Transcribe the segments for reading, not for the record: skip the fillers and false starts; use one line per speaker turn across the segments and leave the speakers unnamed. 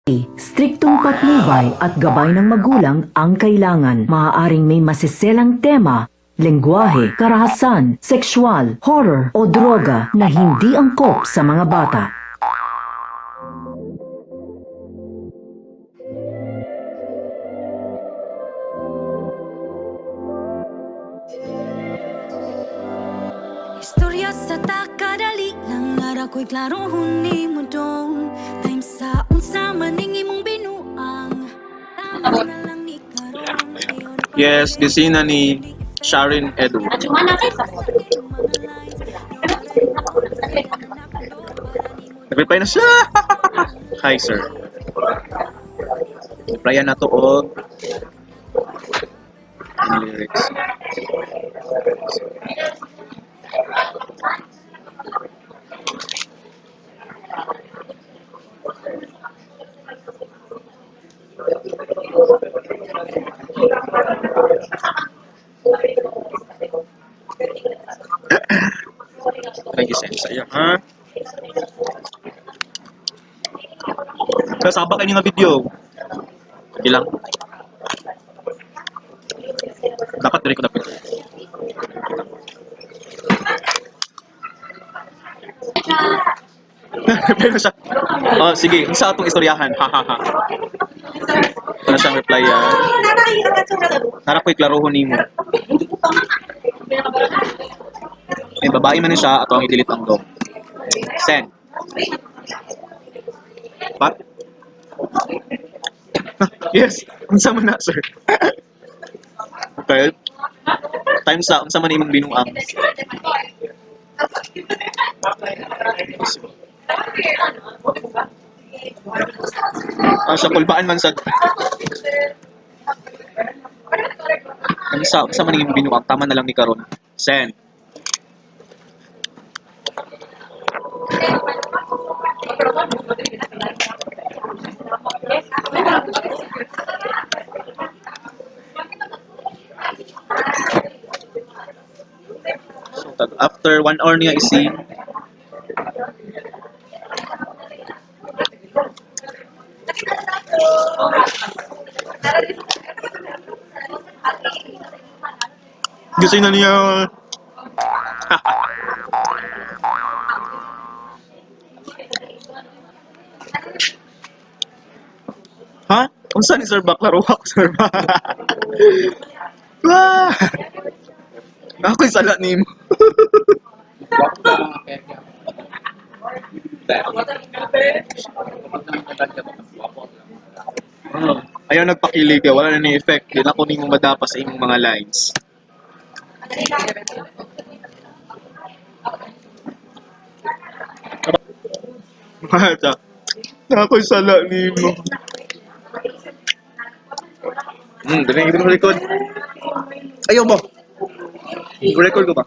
Striktong patnubay at gabay ng magulang ang kailangan. Maaaring may masiselang tema, lengguwahe, karahasan, sexual, horror o droga na hindi angkop sa mga bata.
Istorya sa takadali lang nara ko'y klarohon nimo dong. Time sa unsa man ning imong binuang. Tama na lang ni karon.
Yes, gisina ni Sharon Edward. Nag-reply na siya! Hi, sir. Replyan na to og ang lyrics. Thank you, send sa iyo, ha? Kasaba kayo nga video. Hindi lang. Dapat diri ko dapat. Pero siya, oh, sige, unsa atong istoryahan? Ha ha ha. Ito na siyang reply. Nara ko'y klarohon nimo. May babae man ni siya, ato ang i-delete ang dong. Send. Pat? Yes, unsa man na, sir? Okay. Time sa unsa man imong binuang. Ah, sa kulbaan man sa unsa man imong binuang, tama na lang ni karon. Send. So, after 1 hour niya isi Gising na niya. Ha? Unsa ni Sir Bakla? Ruha ko, Sir Bak. Ah! Ako'y sala nimo. Ayaw nagpakilig ka, wala na ni effect. Di na ko nimo madapa sa imong mga lines. Mata. Ako'y sala nimo. Dali ko record. Ayaw mo. Record ko ba?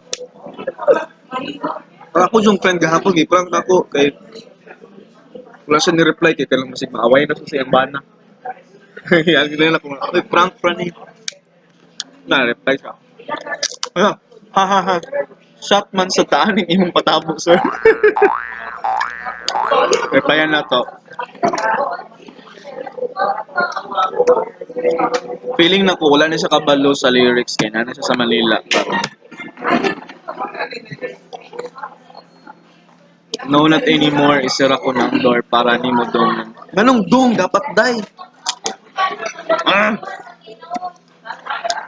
Ako yung friend gahapon gi-prank ako kay wala siya ni-reply kay kanang masig maaway na siya sa iyang bana. Yan gina lang ko ako prank prank ni. Na reply siya. Ah, ha ha ha. Shot man sa taan ng imong patabo, sir. Replyan na to. Feeling na ko wala na siya kabalo sa lyrics kay na siya sa Manila. No, not anymore. Isira ko ng door para nimo dong. Ganong dong dapat day. Ah!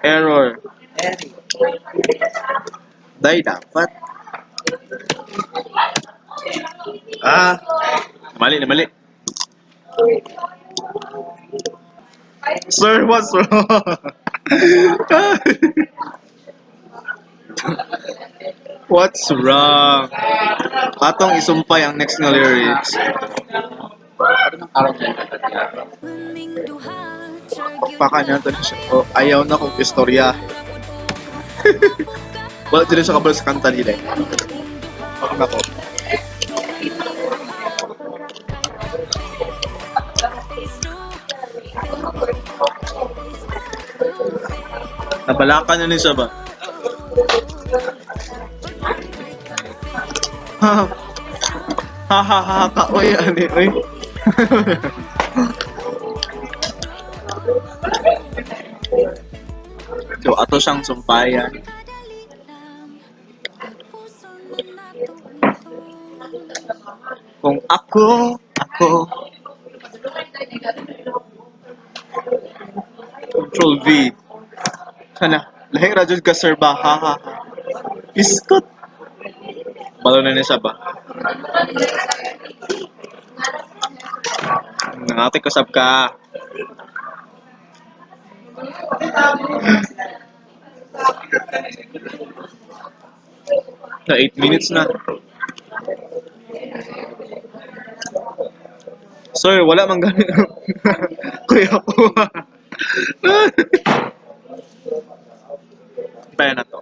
Error. Day dapat. Ah! Mali na mali. Sir, what's wrong? What's wrong? Atong isumpay ang next nga lyrics. Pakpakan niya to siya. Oh, ayaw na kong istorya. Wala din siya kabalo sa kanta nila. Pak na ko. Nabalakan na ni siya ba? Ha ha ha ha ka oy ani oy. Pero ato siyang sumpayan.
Kadali lang tapuson na nato ito.
Kung ako, ako. Control V. Sana, lahi ra jud ka, sir ba? Ha ha ha. Iskot. Balo na niya siya ba? Nangati ko sab ka. Na 8 minutes na. Sir, wala man gani. Kuya ko. Kaya na to.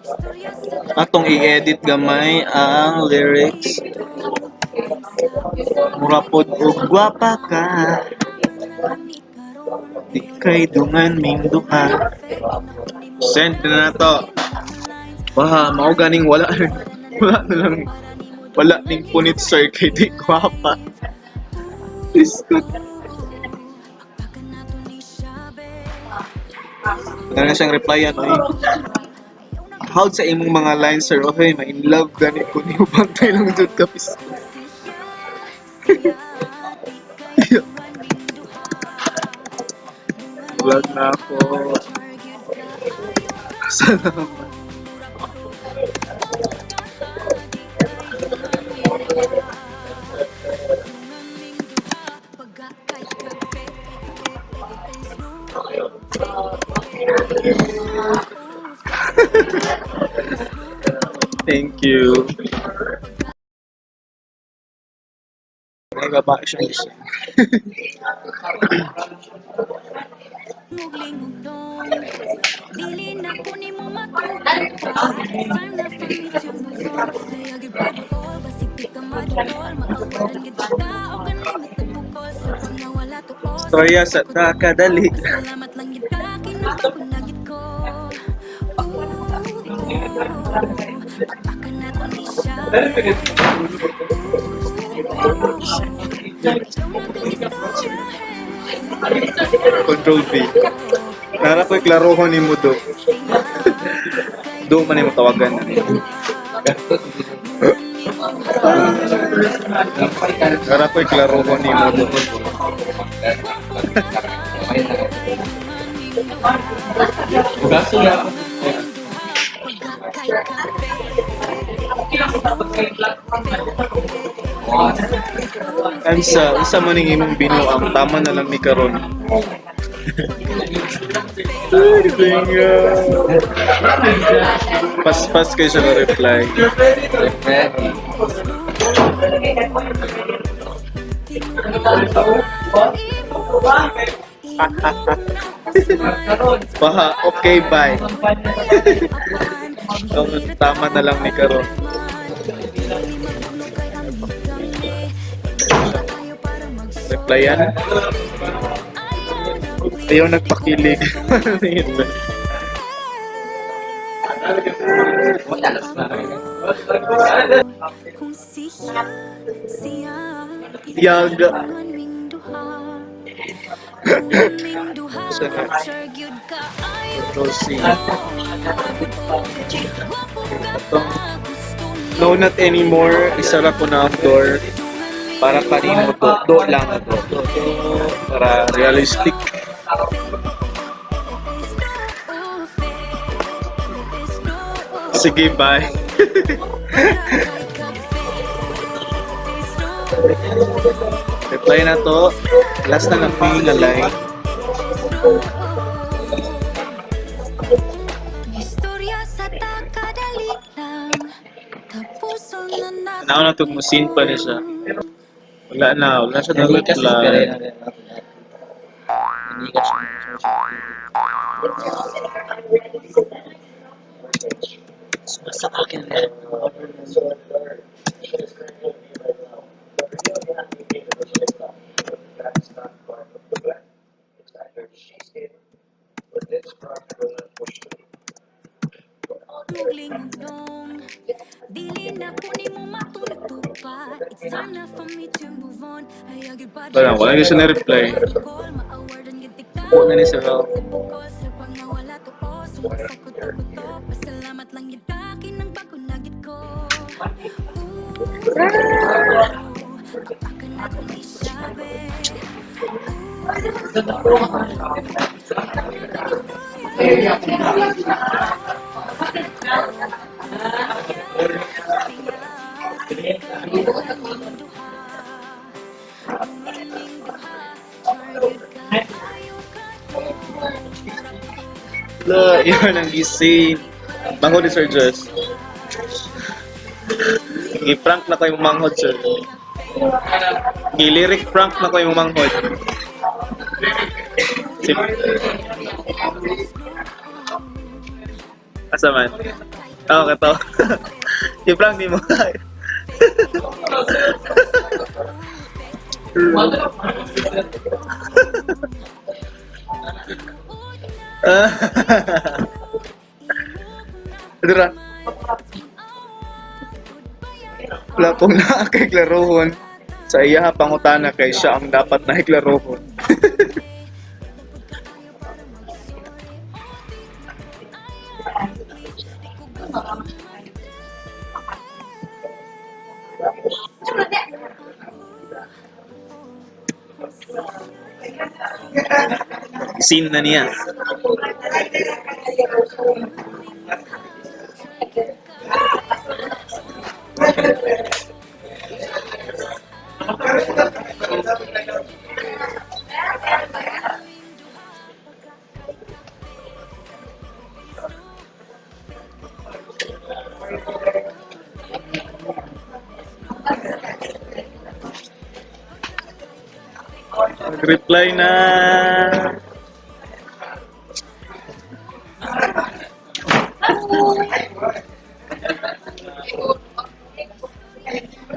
Istorya sa
Atong i-edit gamay ang lyrics. Mura pod og gwapa ka. Di kay dungan ming duha. Send na na to. Wah, mao ganing wala wala na lang wala ning punit, sir, kay di gwapa. Iskot. Wala na siyang replyan oy. How sa imong mga lines, sir? Okay, ma in love gani ko niyo, bantay lang jud ka pis. Vlog na ako. Salamat. Thank you. May babae siyang isa.
Dili na ko nimo matuto. It's time na for me to move on. Dayag ipaduol, basig di ka madulol. Maawaran gid ka o kanimo tagpukol. Sa pag nawala tuol,
Storya sa takadali.
Salamat lang gid ka, kinabang na gid ko. Ooh, pakpakan na to ni siya. Ooh, ayaw na kong istorya.
Control V. Nara ko'y klarohon ni mo do. Do man mo tawagan na niyo. Nara ko'y klarohon ni mo do. Unsa unsa man ning imong binuang tama na lang ni karon. Ay, binga. Paspas kayo siya na reply. Baha, okay, bye. Tama na lang ni karon. Replyan? Ayaw nagpakilig.
Kung siya, siya,
Yaga.
dungan ming duha. Dungan ming duha,
Sana.
sure gyud ka ayo
Control C.
Gwapo ka
Atong
pa, gusto
No, not anymore. Isara ko na ang door. Para kanino to? Do lang do. Do, do. Para realistic. Sige, bye. Reply na to. Last na lang may nga line.
Istorya sa takadali lang tapuson na nato.
Tanaw na to musin pa niya siya. Wala na. Wala siya na reply.
Sa akin na.
Muglingdong dili na ko nimo matunto.
Wala, wala na siya na-reply. Buo na ni Sir Ralph. La, yun ang gising. Manghod ni Sir Josh. Gi-prank na ko yung manghod, sir. Gi-lyric prank na ko yung manghod. Si... Asa man? Oo, oh, kato. I-prank ni mo. Dira. Wala kong nakakaklarohon sa iya pangutana kay siya ang dapat na hiklarohon. Scene na niya. Nag-reply na.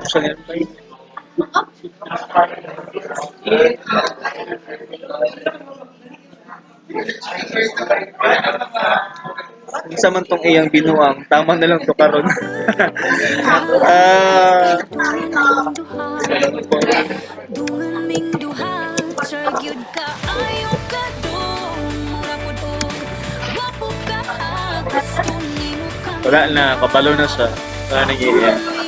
Siya nag-reply. Isa man tong iyang binuang, tama na lang to karon. Ah, wala na, kabalo na siya. Wala nang iya.